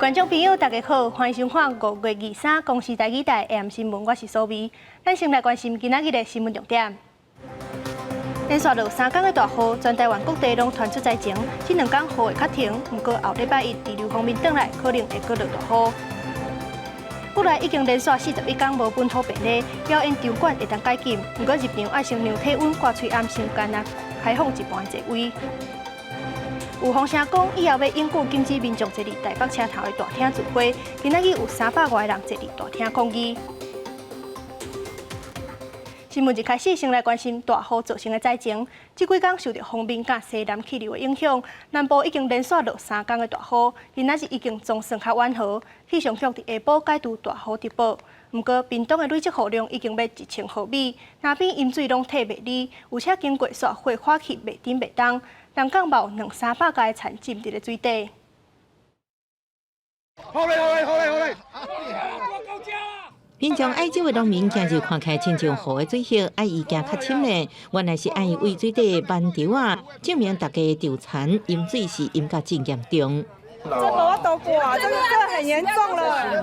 觀眾朋友，大家好，歡迎收看5月23公視台語台 AM 新聞，我是蘇美。咱先來關心今仔日的新聞重點。連續落3工的大雨，全台灣各地攏傳出災情。這2工雨會較停，毋過後禮拜一對流鋒面轉來，可能會閣落大雨。國內已經連續41工無本土病例，表演場館會當解禁，毋過入場愛先量體溫、掛喙罨，先干焦開放一半座位。有風聲講，以後欲永久禁止民眾坐佇台北車頭的大廳聚會。今仔日有300外人坐佇大廳抗議。新聞一開始，先來關心大雨造成的災情。這幾工受著鋒面佮西南氣流的影響，南部已經連續落三工的大雨，今仔日已經總算較緩和。氣象局佇下晡解除大雨特報。毋過，屏東的累積雨量已經欲1000毫米，那邊淹水攏退袂離，有車經過煞會滑去袂振袂動。南港嘛有兩三百家的田浸佇咧水底。好嘞，好嘞，好嘞，好嘞。民眾愛州的農民今日看起來親像雨的水域，愛伊行較深咧，原來是愛為水底挽稻仔，證明大家稻田淹水是淹甲真嚴重。這無法度過啊，這個這個很嚴重了。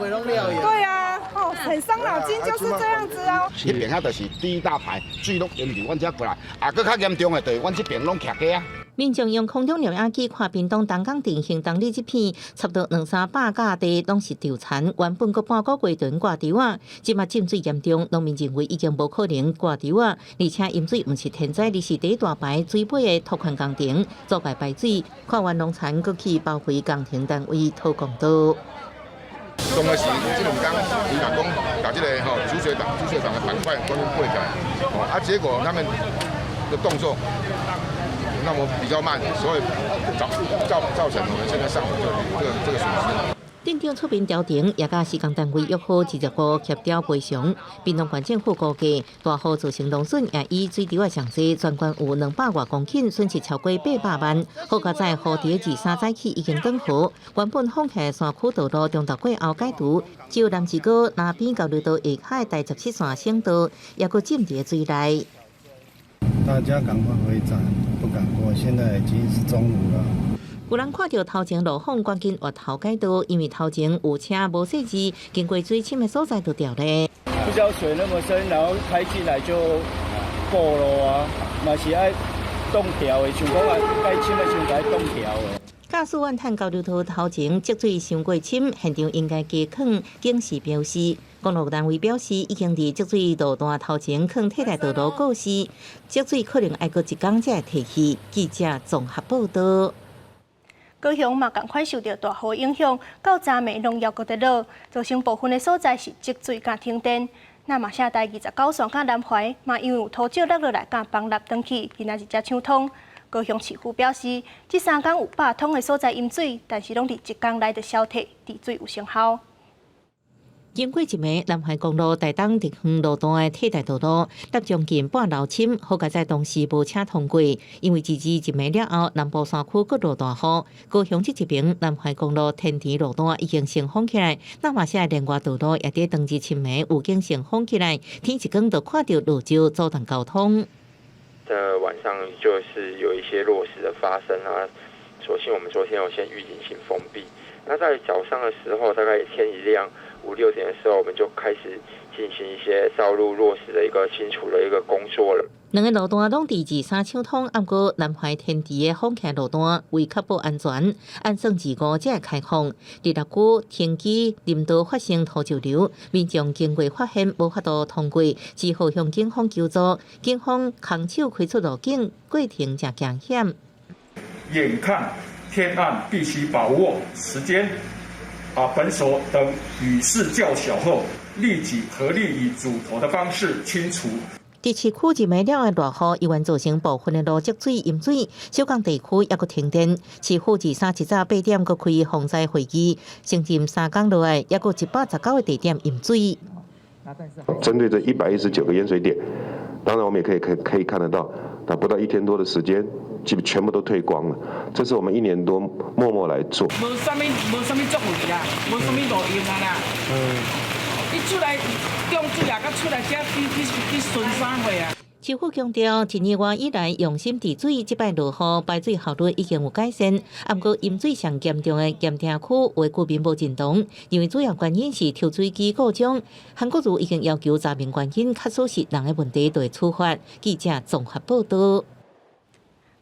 對啊，哦，很傷腦筋，就是這樣子啊。彼邊遐就是第一大排，水攏淹佇阮遮過來，啊，閣較嚴重的，就是阮這邊攏徛家啊。民眾用空中攝影機看屏東東港鎮興東里這片，差不多兩三百甲地攏是稻田，原本閣半個月前掛稻仔，這馬浸水嚴重，農民認為已經無可能掛稻仔，而且淹水毋是天災，而是第一大排水尾的拓寬工程，阻礙排水，看完農田閣去包圍工程單位討公道。當時這兩工，伊若講共這個吼主水檔的板塊關過起來，啊，結果他們的動作那麼比較慢，所以造成我們現在上午這個損失。鎮長出面調停，也佮施工單位約好25協調賠償。屏東縣政府估計，大雨造成農損，也以水稻仔上濟，全縣有200外公頃，損失超過800萬。好佳哉，雨佇23早起已經轉好，原本封起的山區道路中晝過後解除，只有南勢角南邊交流道下跤的台17線省道，猶閣浸佇水內。大家趕快回宅，不敢過，現在已經是中午了。有人看著頭前路況，趕緊越頭改道，因為頭前有車無細緻，經過水深的所在就掉咧。不知道水那麼深，然後開進來就過了啊，嘛是愛擋調的，像講啊，該深的時陣愛擋調的。駕駛員嘆交流道頭前積水傷過深，現場應該加囥警示標示。公路單位表示，已經佇積水路段頭前囥替代道路告示，積水可能愛閣一工才會退去。記者綜合報道。高雄嘛仝款受著大雨影響，到昨暝攏猶閣佇落，造成部分的所在是積水佮停電。那馬車台29線佮南環嘛，因為有土石落落來佮崩落斷去，今仔日才搶通。高雄市府表示，這3工有100通的所在淹水，但是攏佇一工內就消退，治水有成效。經過一暝，南環公路台東竹園路段的替代道路，搭將近半流深，好佳哉當時無車通過。因為自自一暝了後，南部山區閣落大雨，高雄這一邊南環公路天池路段已經先封起來，那馬車的連外道路也佇當日深暝有經先封起來，天一光就看著落石阻斷交通。的晚上就是有一些落石的發生啊，所幸我們昨天有先預警性封閉。那在早上的時候，大概天一亮五六點的時候，我們就開始進行一些道路落石的一個清除的一個工作了。兩个路段攏佇23搶通，毋過南環天池的封起路段為確保安全，按算25才會開放。佇六龜天基林道發生土石流，民眾經過發現無法度通過，只好向警方求助。警方空手開出路徑，過程誠驚險。眼看天暗，必須把握時間。啊，本所等雨勢較小後，立即合力以組頭的方式清除。佇市區一暝了的大雨，猶原造成部分的路積水淹水，小港地區猶閣停電。市府23一早8點閣開防災會議，先前3工落來，猶閣119個地點淹水。針對這119個淹水點，當然我們也可以看得到，但不到一天多的時間，基本全部都退光了。這是我們一年多默默來做。無啥物，無啥物作為啦，無啥物路用啊啦。你出來中水啊，佮出來遮去去去巡啥貨啊？市府強調，一年外以來用心治水，這擺落雨排水效率已經有改善。毋過淹水上嚴重的鹽埕區，有居民無認同，認為主要原因是抽水機故障。韓國瑜已經要求查明原因，確實是人的問題，就會處罰。記者綜合報道。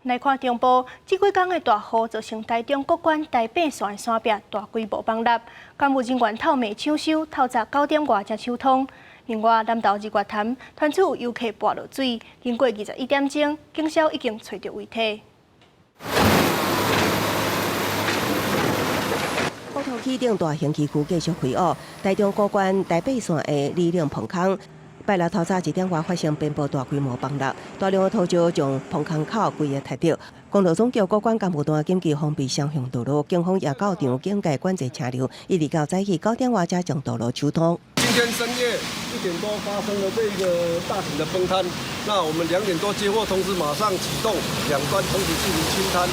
來看中部，這幾工的大雨造成台中谷關台八線的山壁大規模崩塌，工務人員透暝搶修，透早9點外才搶通。另外，南投日月潭傳出有遊客跋落水，經過21點鐘，警消已經揣著遺體。國土起頂大型崎嶇繼續開挖，台中谷關台八線的里嶺崩空，拜六透早1點外發生邊坡大規模崩塌，大量的土石將崩空口規个塌著。公路總局谷關工務段緊急封閉雙向道路，警方也到場警戒管制車流，一直到早起9點外才將道路搶通。今天深夜1點多發生了這一個大型的崩塌，那我們2點多接獲通知，馬上啟動兩端同時進行清灘，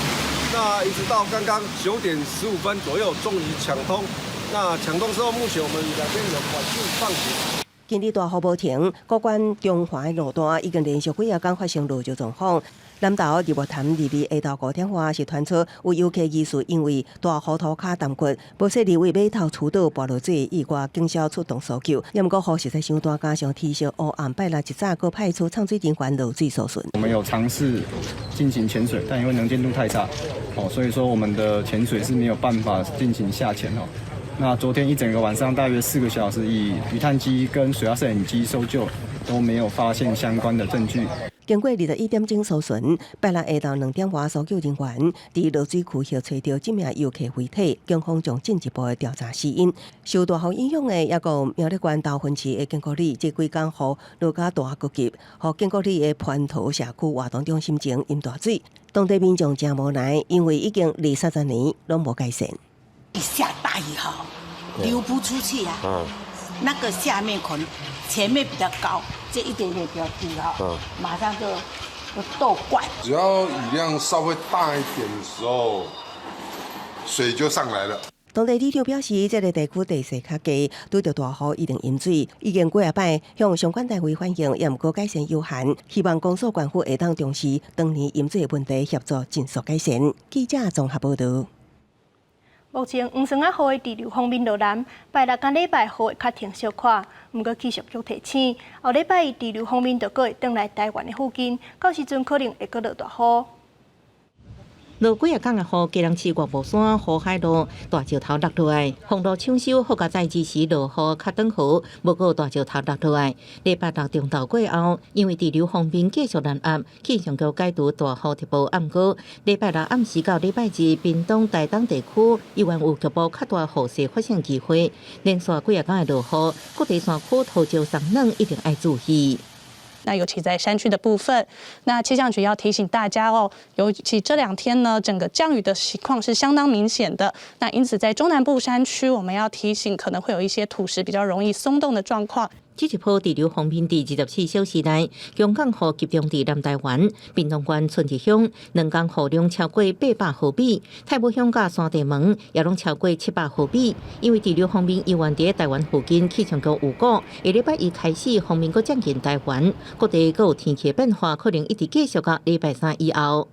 那一直到剛剛9點15分左右，終於搶通。那搶通之後，目前我們兩邊有管制放行。今日大雨無停，谷關中華路段已經連續幾仔工發生落石狀況。南投日月潭22下晝5點外是傳出有遊客疑似因為大雨塗跤耽骨，無小心佇碼頭出島跋落水，意外警消出動搜救。毋過雨實在傷大，加上天色烏暗，拜六一早閣派出藏水人員落水搜尋。我們有嘗試進行潛水，但因為能見度太差，哦，所以說我們的潛水是沒有辦法進行下潛哦。那昨天一整個晚上大約4個小時，以魚探機跟水下攝影機搜救，都沒有發現相關的證據。經過21點鐘搜尋，拜六下晝2點外，搜救人員佇落水區域揣著這名遊客遺體，警方將進一步的調查死因。受大雨影響的，抑閣苗栗縣頭份市的景谷里，這幾工雨落甲大閣急，予景谷里的蟠桃社區活動中心前淹大水，當地民眾誠無奈，因為已經二三十年攏無改善。一下大雨後流不出去啊，那個下面可能前面比較高，這一點點比較低哈，馬上就倒灌。只要雨量稍微大一點的時候，水就上來了。當地里長表示，這個地區地勢較低，拄著大雨一定淹水。已經幾仔擺向相關單位反映，也毋過改善有限。希望公所縣府會當重視當年淹水的問題，協助盡速改善。記者綜合報道。目前黃霜仔雨的滯留鋒面落南，拜六佮禮拜雨會較停小可，毋過氣象局提醒，後禮拜滯留鋒面就閣會轉來台灣的附近，到時陣可能會閣落大雨。落幾仔工的雨，基隆市岳母山、湖海路大石頭落落來，封路搶修，好佳哉這時落雨較轉好，無閣大石頭落落來。禮拜六中晝過後，因為滯留鋒面繼續南壓，氣象局解除大雨特報。毋過禮拜六暗時到禮拜日，屏東、台東地區依然有局部較大雨勢發生機會。連續幾仔工的落雨，各地山區土石鬆軟，一定愛注意。那尤其在山區的部分，那氣象局要提醒大家哦，尤其這兩天呢，整個降雨的情況是相當明顯的。那因此在中南部山區，我們要提醒可能會有一些土石比較容易鬆動的狀況。這一波滯留鋒面佇24小時內，強降雨集中佇南台灣、屏東縣春日鄉，兩工雨量超過800毫米；太武鄉佮山地門也攏超過700毫米。因為滯留鋒面猶原佇台灣附近，氣象局預估，下禮拜一開始鋒面閣接近台灣，各地閣有天氣變化，可能一直繼續到禮拜三以後。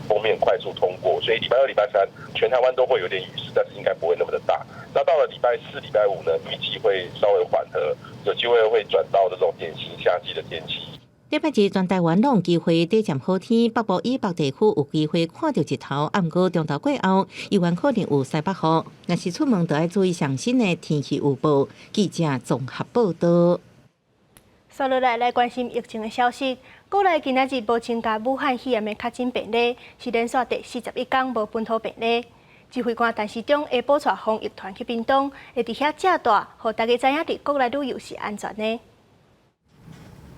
鋒面快速通過，所以禮拜二、禮拜三全台灣都會有點雨勢，但是應該不會那麼的大。那到了禮拜四、禮拜五呢，預計會稍微緩和，有機會會轉到這種典型夏季的天氣。禮拜日全台灣攏有機會短暫好天，北部以北地區有機會看著日頭，毋過中晝過後，猶原可能有西北雨。若是出門，就愛注意上新的天氣預報。記者綜合報道。紲落來來關心疫情的消息。國內今仔日無增加武漢肺炎的確診病例，是連續第41工無本土病例。指揮官陳時中下晡帶防疫團去屏東，會佇遐遮蹛，予大家知影佇國內旅遊是安全的。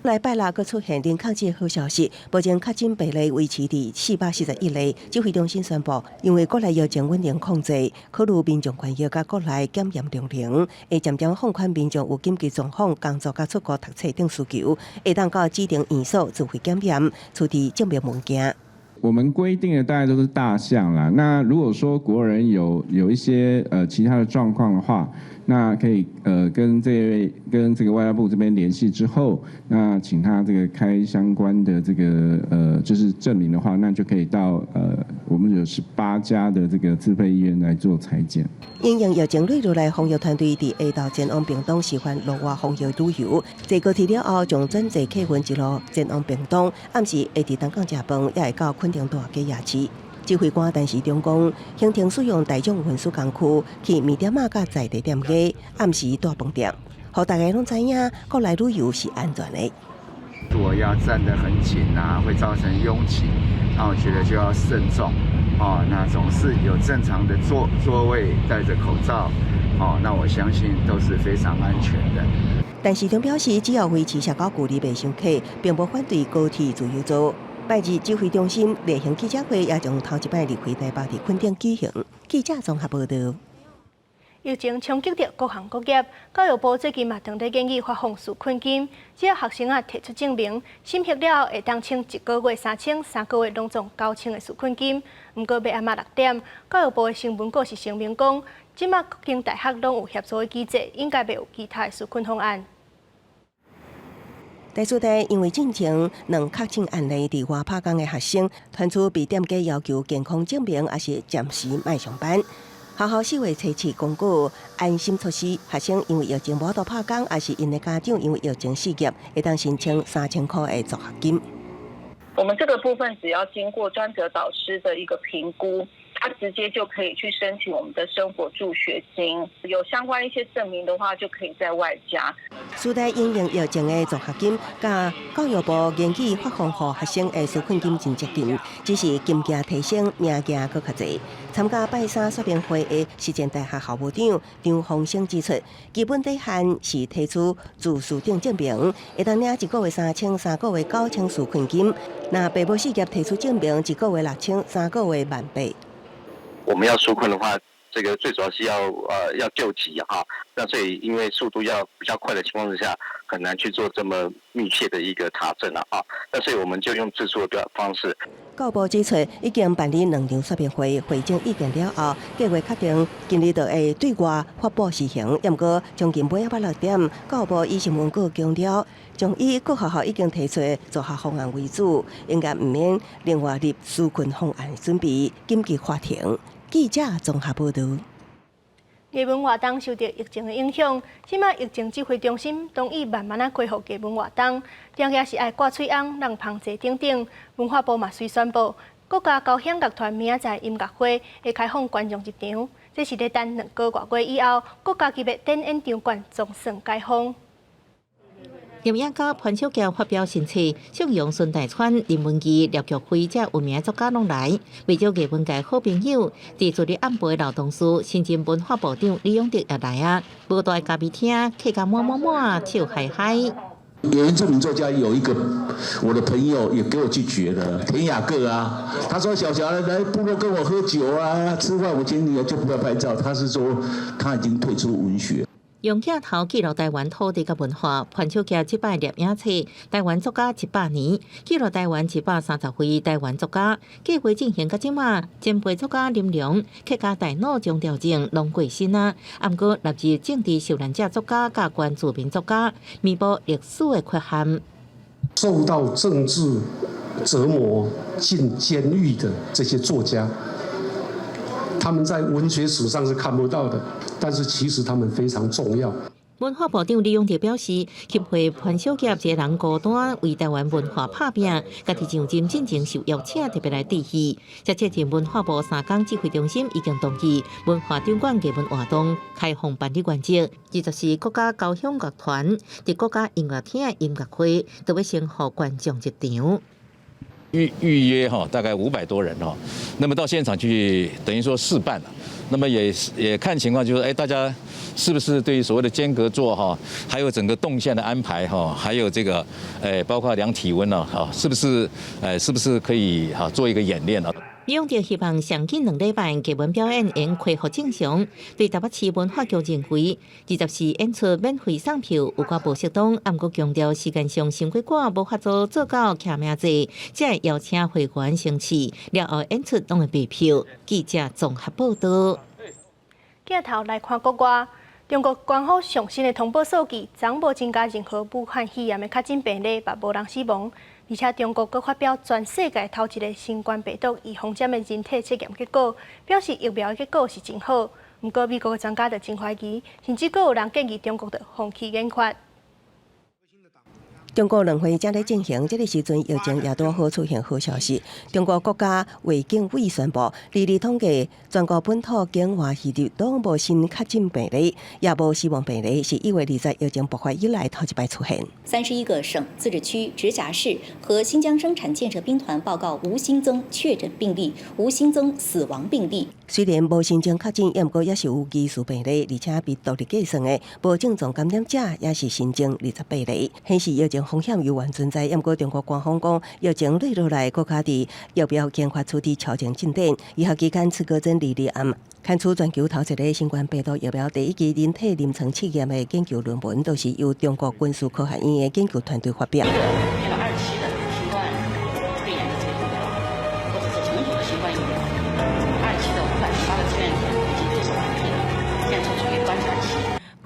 禮拜六閣出現零確診的好消息，目前確診病例維持佇441例。指揮中心宣布，因為國內疫情穩定控制，考慮民眾權益佮國內檢驗量能，會漸漸放寬民眾有緊急狀況、工作佮出國讀冊等需求，會當到指定院所自費檢驗，處置證明文件。我們規定的大概都是大項啦。那如果說國人有一些其他的狀況的話，那可以跟這個外交部這邊聯繫之後，那請他這個開相關的這個就是證明的話，那就可以到我們有18家的這個自費醫院來做採檢。因應疫情累落來，防疫團隊佇下晝前往屏東示範露外防疫旅遊，坐高鐵了後，將轉坐客運一路前往屏東，暗時會佇東港食飯，也會到墾丁大街夜市。指揮官陳時中講，行程使用大眾運輸工具去麵店仔佮在地店家，暗時帶飯店，予大家攏知影國內旅遊是安全的。如果要站得很緊啊，會造成擁擠，那我覺得就要慎重。哦，那總是有正常的座位，戴着口罩，哦，那我相信都是非常安全的。陳時中表示，只要維持社交距離袂傷客，並無反對高鐵自由座。拜日指揮中心例行記者會也將頭一擺離開台北佇墾丁舉行。記者綜合報道。疫情衝擊著各行各業，教育部最近嘛正咧研議發放紓困金，只要學生仔提出證明，審核了後會當請一個月3000，3個月攏總9000的紓困金。毋過欲暗仔6點，教育部的新聞稿是聲明講，這馬各間大學攏有協助的機制，應該袂有其他的紓困方案。台師大因為進前兩確診案例佇外拍工的學生，傳出被店家要求健康證明，抑是暫時莫上班。學校4月初7公告安心措施，學生因為疫情無法度拍工，抑是𪜶的家長因為疫情失業，會當申請3000箍的助學金。我們這個部分只要經過專責導師的一個評估，他直接就可以去申請我們的生活助學金，有相關一些證明的話，就可以再外加。師大因應疫情的助學金，佮教育部研議發放予學生的紓困金真接近，只是金額提升，名額閣較濟。參加拜三說明會的實踐大學校務長張鳳生指出，基本底線是提出自書頂證明，會當領一個月3000，3個月9000紓困金。若爸母失業提出證明，一個月6000，3個月18,000。我們要紓困的話，這個最主要是要救急哈。那所以因為速度要比較快的情況之下，很難去做這麼密切的一個查證啦啊。那所以我們就用自書的方式。教部指出，已經辦理兩場說明會，彙整意見了後，計劃確定今日就會對外發布施行。毋過將近尾仔6點，教部以新聞稿強調，將以各學校已經提出的助學方案為主，應該毋免另外立紓困方案準備，緊急發停。記者綜合報道。藝文活動受著疫情的影響，這馬疫情指揮中心同意慢慢仔恢復藝文活動，定額是愛掛喙甕、人芳濟等等。文化部嘛隨宣布，國家交響樂團明仔載音樂會會開放觀眾入場，這是咧等2個外月以後，國家級的展演場館總算解封。電影家潘小傑發表新冊，頌揚孫大川、林文義、廖菊輝這有名作家攏來，袂少藝文界好朋友，佇助理暗晡的勞動事，新任文化部長李永得也來啊，無大咖啡廳，客甲滿滿滿，笑嗨嗨。原住民作家有一個我的朋友也給我拒絕了，田雅各啊，他說小喬來部落跟我喝酒啊，吃飯我請你，就不要拍照。他是說他已經退出文學。用鏡頭記錄台灣土地佮文化，潘秋傑這擺攝影冊《台灣作家100年》，記錄台灣130位台灣作家，計劃進行到這馬，前輩作家林良、客家大腦張調正攏過身啊，毋過納入政治受難者作家佮原住民作家，彌補歷史的缺陷。受到政治折磨進監獄的這些作家，他們在文學史上是看不到的，但是其實他們非常重要。文化部長李永得表示，協會潘小傑一個人孤單為台灣文化拍拚，家己上陣進前受邀請特別來致意。這接近文化部三江指揮中心已經同意文化場館藝文活動開放辦理原則。24國家交響樂團佇國家音樂廳音樂會，都欲先予觀眾入場。預約哈，大概500多人哈，那麼到現場去，等於說試辦了。那麼也看情況，就是哎，大家是不是對於所謂的間隔座哈，還有整個動線的安排哈，還有這個哎，包括量體溫呢，哈，是不是可以哈做一個演練呢？李永得希望上緊2禮拜藝文表演會恢復正常。對台北市文化局認為，24演出免費送票有寡無適當，毋過強調時間上傷過趕，無法度做到記名制，才會邀請會員先試，了後演出攏會賣票。記者綜合報道。鏡頭來看國外，中國官方上新的通報數據，昨無增加任何武漢肺炎的確診病例，嘛無人死亡。而且中國閣發表全世界頭一个新冠病毒預防針的人體測驗結果，表示疫苗的結果是真好。毋過美國的專家就真懷疑，甚至閣有人建議中國著放棄研發。中國兩會正咧進行，這个時陣疫情也拄好出現好消息。中國國家衛健委宣布，二二統計全國本土境外移入攏無新確診病例，也無死亡病例，是1月20疫情爆發以來頭一擺出現。 31個省、自治區、直轄市和新疆生產建設兵團報告無新增確診病例，無新增死亡病例。雖然無新增確診，毋過也是有疑似病例，而且被獨立計算的無症狀感染者也是新增28例，顯示疫情風險猶原存在。毋過中國官方講，疫情落落來，閣較佇疫苗研發處佇超前進展。醫學期刊《刺胳針》22暗刊出全球頭一个新冠病毒疫苗第一期人體臨床試驗的研究論文，都是由中國軍事科學院的研究團隊發表。那個二期的新冠肺炎的這個疫苗，或者是重組的新冠疫苗，二期的508個志願者已經注射完畢了，現在處於觀察期。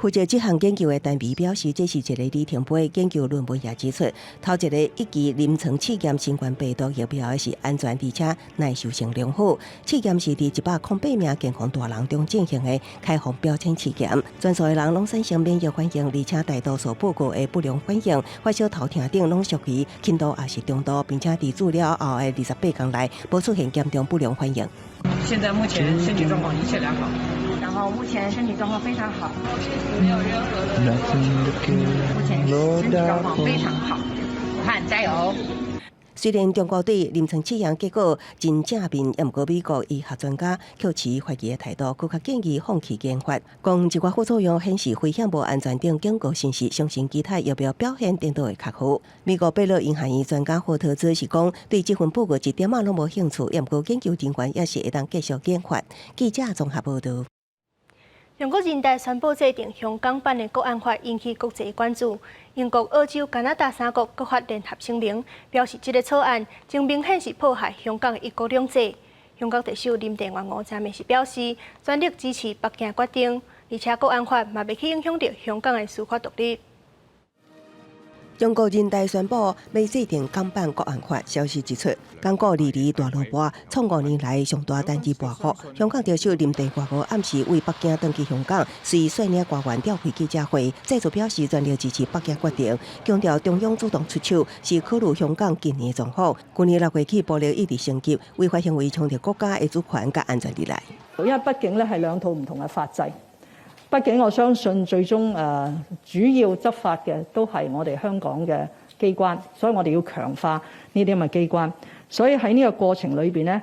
負責這項研究的單位表示，這是一个里程碑。研究論文也指出，頭一个一期臨床試驗新冠病毒疫苗是安全而且耐受性良好。試驗是佇108名健康大人中進行的開放標籤試驗，全數的人攏產生免疫反應，而且大多數報告的不良反應，發燒、頭痛等攏屬於輕度抑是中度，並且佇注了後的28天內無出現嚴重不良反應。現在目前身體狀況一切良好。然後目前身體狀況非常好，沒有任何的，目前身體狀況非常好，武漢加油！雖然中國對臨床試驗結果真正面，毋過美國醫學專家卻持懷疑的態度，閣較建議放棄研發。講一寡副作用顯示危險無安全等警告信息，相信其他疫苗表現顛倒會較好。美國貝勒醫學院專家霍特茲是講，對這份報告一點仔攏無興趣，毋過研究人員也是會當繼續研發。記者綜合報導。中國人大宣布制定香港版的國安法，引起國際關注。英國、澳洲、加拿大三國閣發聯合聲明，表示這个草案真明顯是破壞香港的一國兩制。香港特首林鄭月娥昨暝是表示，全力支持北京決定，而且國安法嘛袂去影響著香港的司法獨立。中國人大宣布欲制定港版國安法，消息指出，港股22大落盤，創5年來上大單日波幅。香港特首林鄭月娥暗時對北京轉去香港，隨率領官員召開記者會，再次表示全力支持北京決定，強調中央主動出手是考慮香港近年狀況。去年6月起，暴力一直升級，違法行為衝擊國家的主權佮安全佇內。因為畢竟呢係兩套唔同嘅法制。畢竟我相信最終主要執法嘅都係我哋香港嘅機關，所以我哋要強化呢啲咁嘅機關。所以喺呢個過程裏邊呢，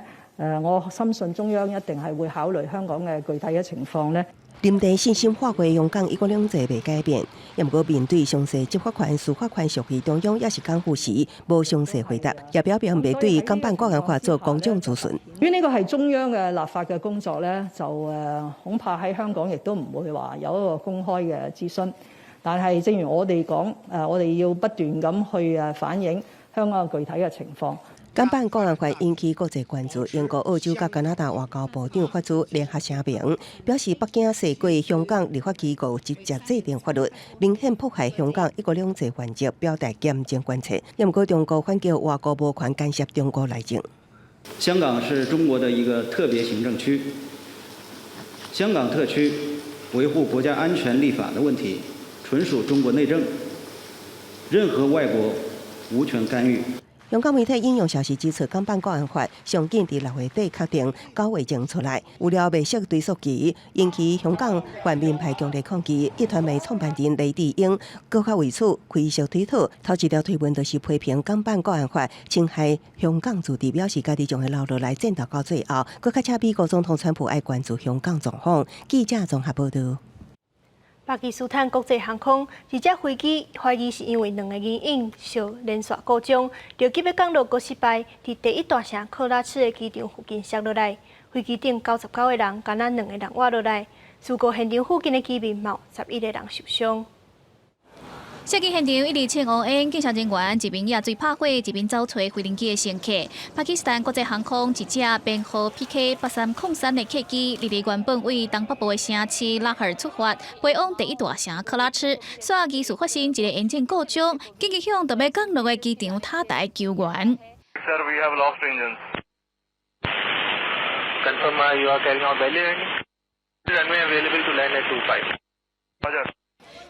我深信中央一定係會考慮香港嘅具體嘅情況咧。林鄭信心發揮，香港一國兩制袂改變。毋過面對詳細執法權、司法權屬於中央，抑是港府時，無詳細回答，也表明袂對港版國安法做公眾諮詢。因為呢個係中央嘅立法嘅工作咧，就恐怕喺香港亦都唔會話有一個公開嘅諮詢。但係正如我哋講，我哋要不斷咁去反映香港具體嘅情況。港版國安法引起國際關注，英國、澳洲佮加拿大外交部長發出聯合聲明，表示北京涉過香港立法機構直接制定法律，明顯破壞香港一國兩制原則，表達嚴正關切。毋過中國反擊外國無權干涉中國內政。香港是中國的一個特別行政區，香港特區維護國家安全立法的問題，純屬中國內政，任何外國無權干預。香港媒體引用消息指出，港版國安法上緊佇6月底確定，9月前出來，有了白色追溯期，引起香港泛民派強烈抗議。壹傳媒創辦人黎智英閣較為此開設推特，頭一條推文就是批評港版國安法侵害香港自治，表示家己將會留落來戰鬥到最後。閣較請美國總統川普愛關注香港狀況。記者綜合報導。巴基斯坦國際航空這架飛機懷疑是因為兩个原因，小連續故障，著急欲降落閣失敗，佇第一大城克拉赤的機場附近摔落來，飛機頂99個人，干焦兩个人活落來。事故現場附近的居民嘛有11個人受傷。射擊現場一直穿烏煙，警察人員一邊野水拍火，一邊走揣飛行機的乘客。巴基斯坦國際航空一隻編號 PK 8303的客機，佇咧原本為東北部的城市拉合爾出發，飛往第一大城喀拉赤，煞疑似發生一個引擎故障，緊急向著欲降落的機場塔台求援。 Sir, we have lost engines. Confirm you are carrying out belly landing. Runway available to land at 25. Roger.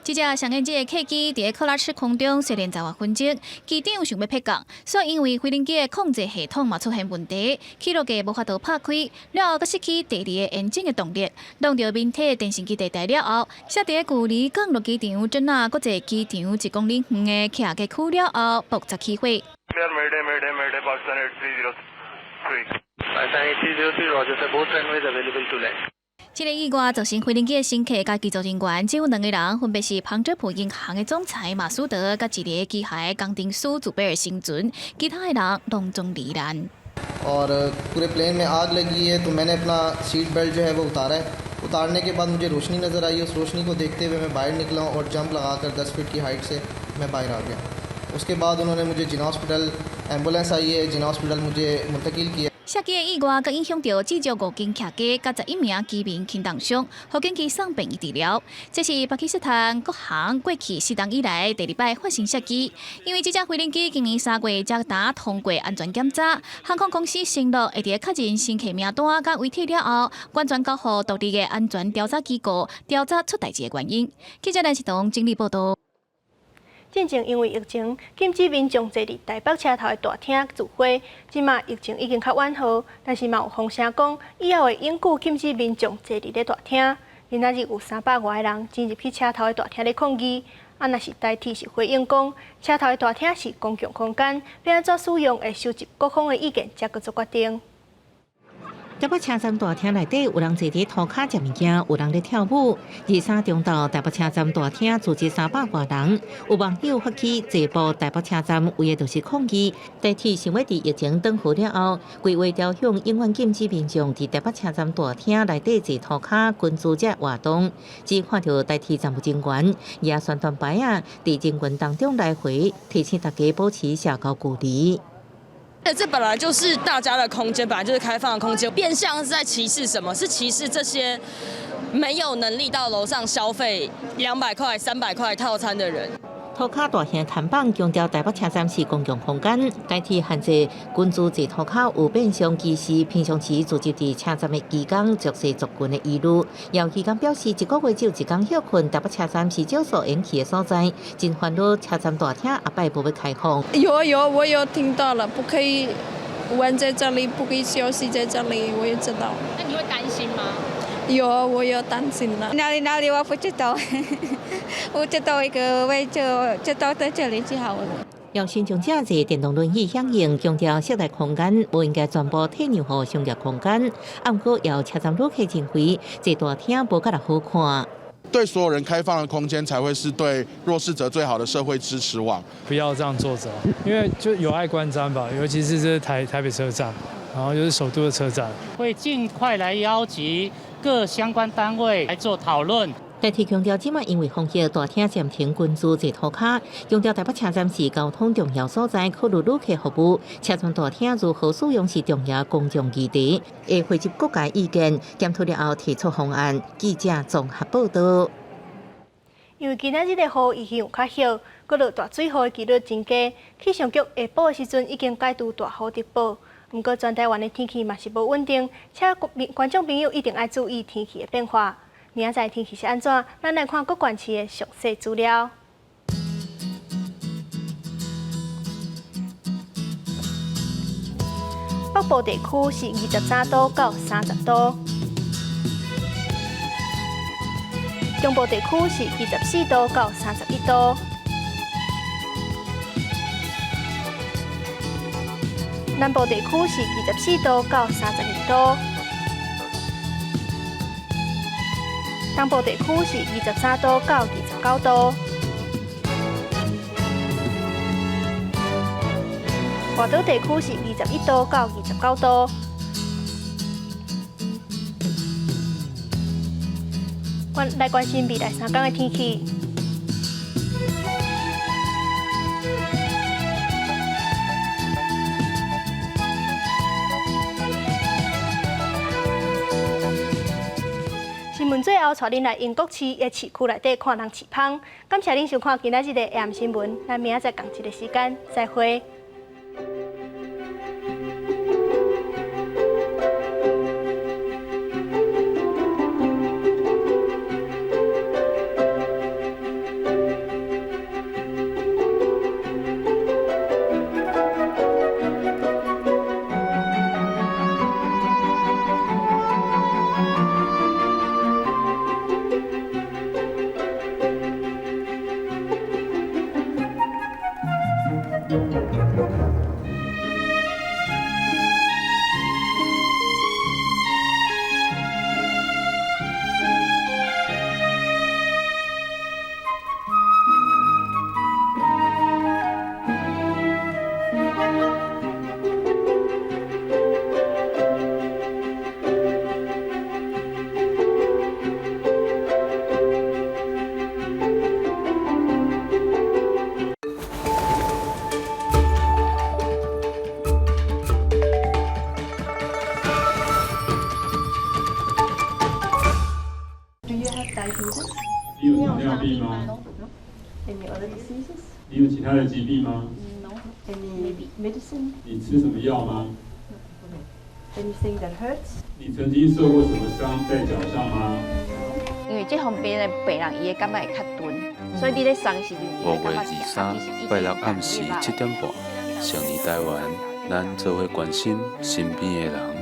這隻上研這個客機佇咧喀拉赤空中失聯10外分鐘，機長想欲迫降，煞因為飛行機的控制系統嘛出現問題，起落架無法度拍開，了後閣失去第二个引擎的動力，弄著面體電視機地帶了後，摔佇咧距離降落機場真那國際機場1公里遠的客機區了後，爆炸起火。 Mayday, mayday, mayday, Pakistan 8303. Pakistan 8303, Roger, sir, both runways available to land. 這个意外造成飛行機的乘客佮機組人員只有兩个人，分別是旁遮普銀行的總裁馬蘇德佮一个機械工程師祖貝爾生存，其他的人攏總罹難。 और पूरे प्लेन में आग लगी है तो मैंने अपना seat belt जो है वो उतारा है। उतारने के बाद मुझे रोशनी नज़र आई। उस रोशनी को देखते हुए मैं बाहर निकला और जंप लगाकर 10 फीट की हाइट से मैं बाहर आ गया। उसके बाद उन्होंने मुझे जिन्ना हॉस्पिटल, एम्बुलेंस आई है, जिन्ना हॉस्पिटल मुझे मुंतकिल किया।射擊的意外，閣影響著至少五間客機，佮11名機民輕重傷，予緊急送病院治療。這是巴基斯坦國航過去4冬以來第二擺發生射擊，因為這隻飛行機今年3月才剛通過安全檢查，航空公司承諾會佇確認乘客名單佮遺體了後，完全交予獨立的安全調查機構調查出代誌的原因。記者陳世東整理報導。進前因為疫情禁止民眾坐佇台北車頭的大廳聚會，這馬疫情已經較緩和，但是嘛有風聲講以後會永久禁止民眾坐佇咧大廳。今仔日有300外个人擠入去車頭的大廳咧抗議，啊，若是台鐵是回應講，車頭的大廳是公共空間，欲按怎使用會收集各方的意見，才閣做決定。台北車站大廳內底有人坐佇塗跤食物件，有人咧跳舞。23中晝，台北車站大廳聚集300外人，有網友發起坐步台北車站，為的就是抗議。台鐵想欲佇疫情轉好了後，規劃調向永遠禁止民眾佇台北車站大廳內底坐塗跤群聚這活動。只看著台鐵站務人員舉宣傳牌仔，佇人群當中來回提醒大家保持社交距離。這本來就是大家的空間，本來就是開放的空間，變相是在歧視什麼？是歧視這些沒有能力到樓上消費200塊、300塊套餐的人。塗跤大型看板強調台北車站是公共空間，代替限制群聚坐塗跤有變相歧視平常時聚集佇車站的移工弱勢族群的疑慮。有移工表示，一個月只有一工歇睏，台北車站是少數延期的所在，真煩惱車站大廳下擺無欲開放。有有，我有聽到了，不可以玩在這裡，不可以休息在這裡，我也知道。那你會擔心嗎？有，我有擔心了。哪裡哪裡我不知道，我知道一個位就就到在這裡就好了。有新眾者坐電動輪椅響應，強調室內空間無應該全部退讓予商業空間。毋過有車站旅客認為，坐大廳無較好看。對所有人開放的空間，才會是對弱勢者最好的社會支持網。不要這樣坐著，因為就有礙觀瞻吧，尤其是這台北車站，然後又是首都的車站。會盡快來邀集各相關單位來做討論。台鐵強調，這馬因為防疫大廳暫停群聚坐塗跤，強調台北車站是交通重要所在，考慮旅客服務，車站大廳如何使用是重要公眾議題，會匯集各界意見，檢討了後提出方案。記者綜合報導。因為今仔日的雨已經有較歇，閣落大水雨的幾率增加，氣象局下晡的時陣已經解除大雨特報。毋過全台灣的天氣嘛是無穩定，請觀眾朋友一定愛注意天氣的變化。明仔載天氣是按怎？咱來看各縣市的詳細資料。北部地區是23度到30度，中部地區是24度到31度，南部地區是24度到32度。東部地區是23度到29度，外島地區是21度到29度。關來關心未來3工的天氣。後，帶恁來英國市的市區內底看人飼蜂。感謝恁收看今仔日的 AM 新聞，咱明仔載仝一个時間再會。你有糖尿病嗎？ Any other diseases? 你有其他的疾病嗎？No. Any medicine? 你吃什麼藥嗎？Anything that hurts? 你曾經受過什麼傷在腳上嗎？因為這方面的病人，伊的感覺會較鈍，所以你咧送的時陣，5月23，拜六暗時7點半，勝利台灣，咱做伙關心身邊的人。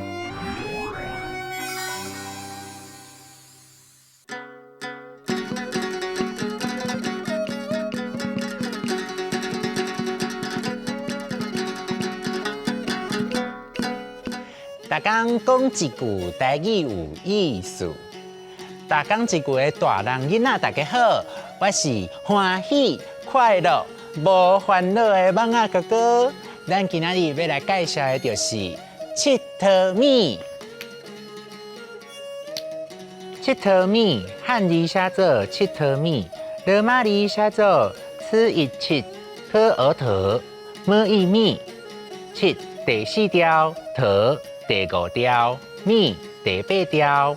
逐工講一句台語有意思，逐工一句的大人囡仔，大家好，我是歡喜快樂無煩惱的蠓仔哥哥。咱今仔日欲來介紹的就是𨑨迌物。𨑨迌物，漢字寫做𨑨迌物，羅馬字寫做此一七科爾特麼一物，七第四調，迌第五調，物第八調，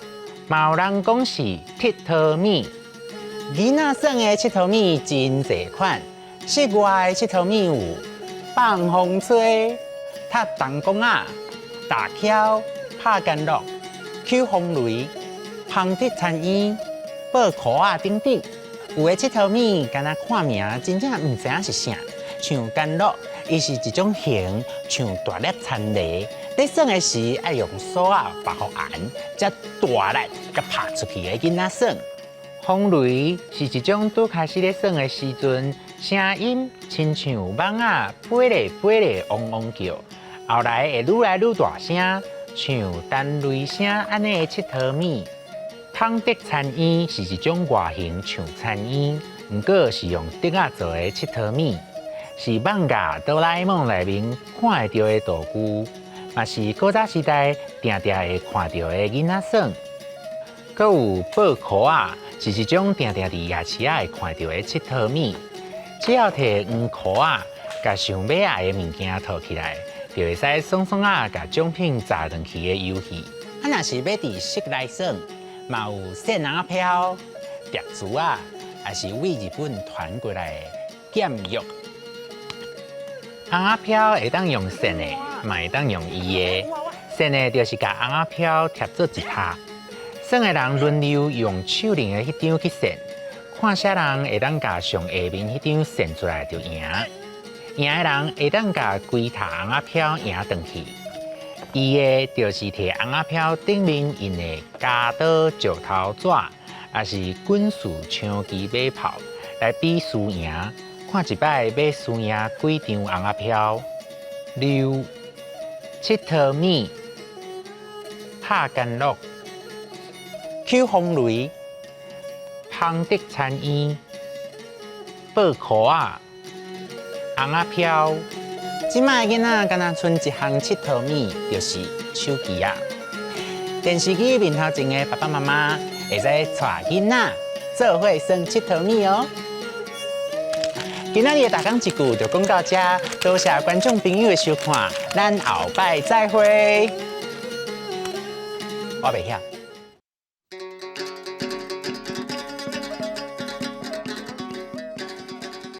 嘛有人講是𨑨迌物。囡仔耍的𨑨迌物真濟款，室外的𨑨迌物有放風吹、踢彈弓仔、打蹺、拍干樂、搝風雷、芳竹田園、報箍仔等等。有的𨑨迌物，敢若看名真正毋知影是啥，像干樂，伊是一種形，像大粒田螺。咧耍的時，愛用索仔縛予絚，才大力共拍出去的囡仔耍。風雷是一種拄開始咧耍的時陣，聲音親像蠓仔飛咧飛咧嗡嗡叫，後來會愈來愈大聲，像彈雷聲按呢的𨑨迌物。芳竹田園是一種外形像田園，毋過是用竹仔做的𨑨迌物，是艋舺哆啦 A 夢內面看會著的道具。嘛是古早時代定定會看著的囡仔耍。閣有報箍仔，是一種定定佇夜市仔會看著的𨑨迌物。只要提黃箍仔，共想欲愛的物件套起來，就會使爽爽仔共獎品砸轉去的遊戲。啊，若是欲佇室內耍，嘛有扇尪仔飄、疊珠仔，抑是對日本傳過來的劍玉。尪仔飄會當用扇的，嘛會當用移的。扇的就是共尪仔飄疊做一塔，耍的人輪流用手裡的彼張去扇，看啥人會當共上下面彼張扇出來就贏。贏的人會當共規塔尪仔飄贏轉去。移的就是提尪仔飄頂面印的鉸刀、石頭紙，抑是軍事槍支馬炮來比輸贏。看一擺欲輸贏幾張尪仔飄。溜、𨑨迌物、拍干樂、搝風雷、芳竹田園、報箍仔、尪仔飄。這擺囡仔敢若賰一項𨑨迌物，就是手機仔。電視機面頭前的爸爸媽媽會使帶囡仔做伙耍𨑨迌物哦。今仔日的逐工一句就講到這，多謝觀眾朋友的收看，咱後擺再會。我袂曉。